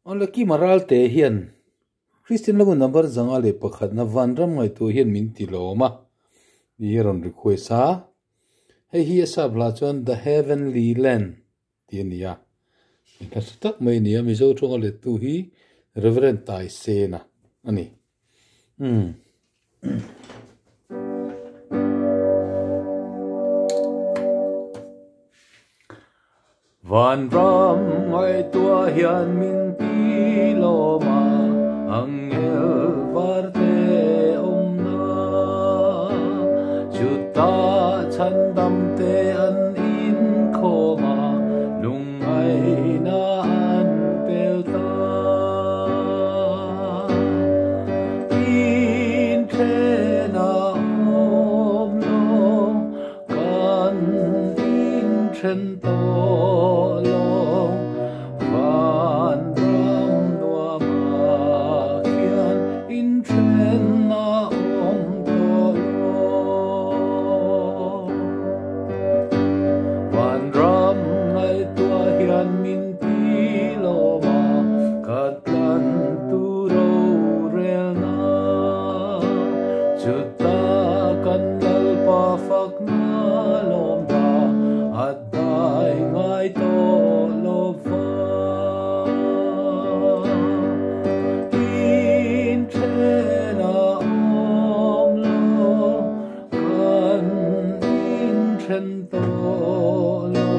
Awle Kima Ralte hian Kristian Lagun number 501 na Vanram ngaihtuah hian min ti lawm a tih hi a rawn request a. Hei hi a sap hla chuan The Heavenly Land tih a ni a. Hla tha tak mai a ni a, Mizo tawnga lettu hi Reverend Taisena a ni. Umm. Vanram ngaihtuah hian min ti lawm a, angel varte awmna chutah chhandam te an inkhawm a, lungngaihna an pel ta. Inthen a awm lo. Kan inthen tawh lo, Vanram nuamah khian inthen a awm tawh lo. Vanram ngaihtuah hian min ti lawm a, ka tlan tur rorelna chu. Ta kan Lalpa fakna lawm ta a dai ngai tawh lo va. Inthen a awm lo, kan inthen tawh lo,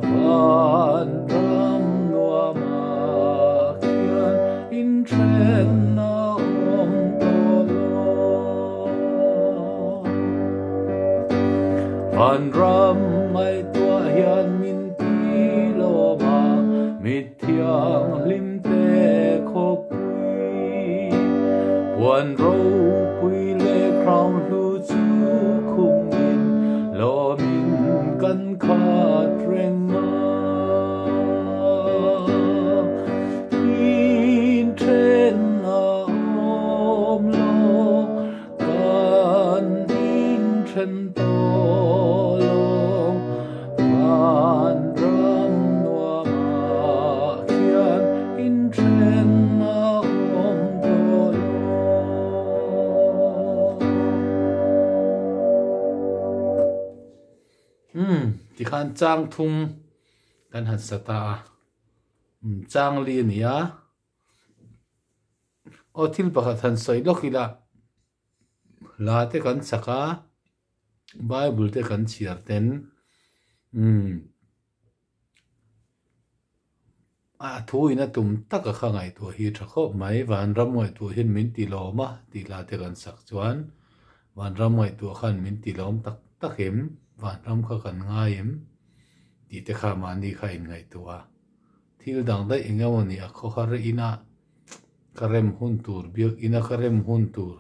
Vanram nuamah khian inthen a awm tawh lo. Vanram ngaihtuah hian min ti lawm a, mithianghlim te khawpui. Puan ropui leh crown hlu chu khumin lawmin kan khat reng a. Inthen a awm lo, kan inthen tawh lo, Vanram nuamah khian inthen a awm tawh lo. Umm, tikhan chang thum kan han sa ta a. Umm, chang li a ni a. Aw thil pakhat han sawi lawk ila, hla te kan chak a, Bible te kan chhiar ten, umm, a thu in a tum tak a kha ngaihtuah hi tha khawp mai. Vanram ngaihtuah hian min ti lawm a tih hla te kan sak chuan Vanram ngaihtuah khan min ti lawm tak tak em? Vanram kha kan ngai em? Tih te kha mahni kha in ngaihtuah a. Thil dang daih eng emaw ni a khawhar ina ka rem hun tur, biak ina ka rem hun tur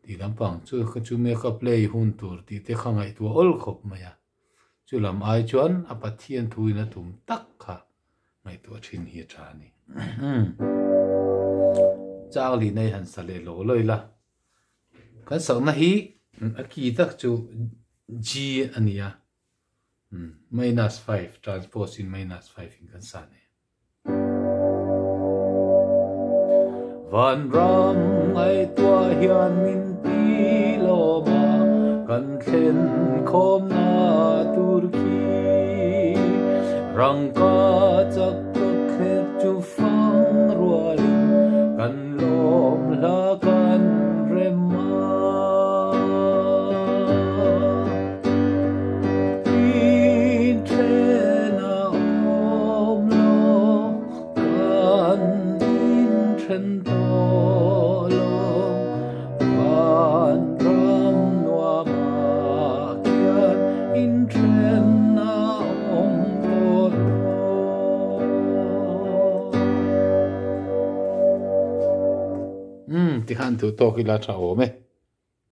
tih lampang chu ka chu make up play hun tur tih te kha ngaihtuah awl khawp mai a. Chu lam ai chuan a Pathian thu in a tum tak kha ngaihtuah thin hi a tha a ni. Chang lih nei han sa leh lo lawi la. Kan sakna hi a ki tak chu G a ni a. Minus 5 transpose in minus 5 in kan sa nei. Vanram ngaihtuah hian min ti lawm a, kan thlen khawmna tur khi. Rangka chak tawt thler chu fang rualin kan lawm hla kan rem a. Inthen a awm lo, kan inthen tawh lo, Vanram nuamah khian inthen a awm tawh lo. Umm, tikhan thu tawk ila tha awm e.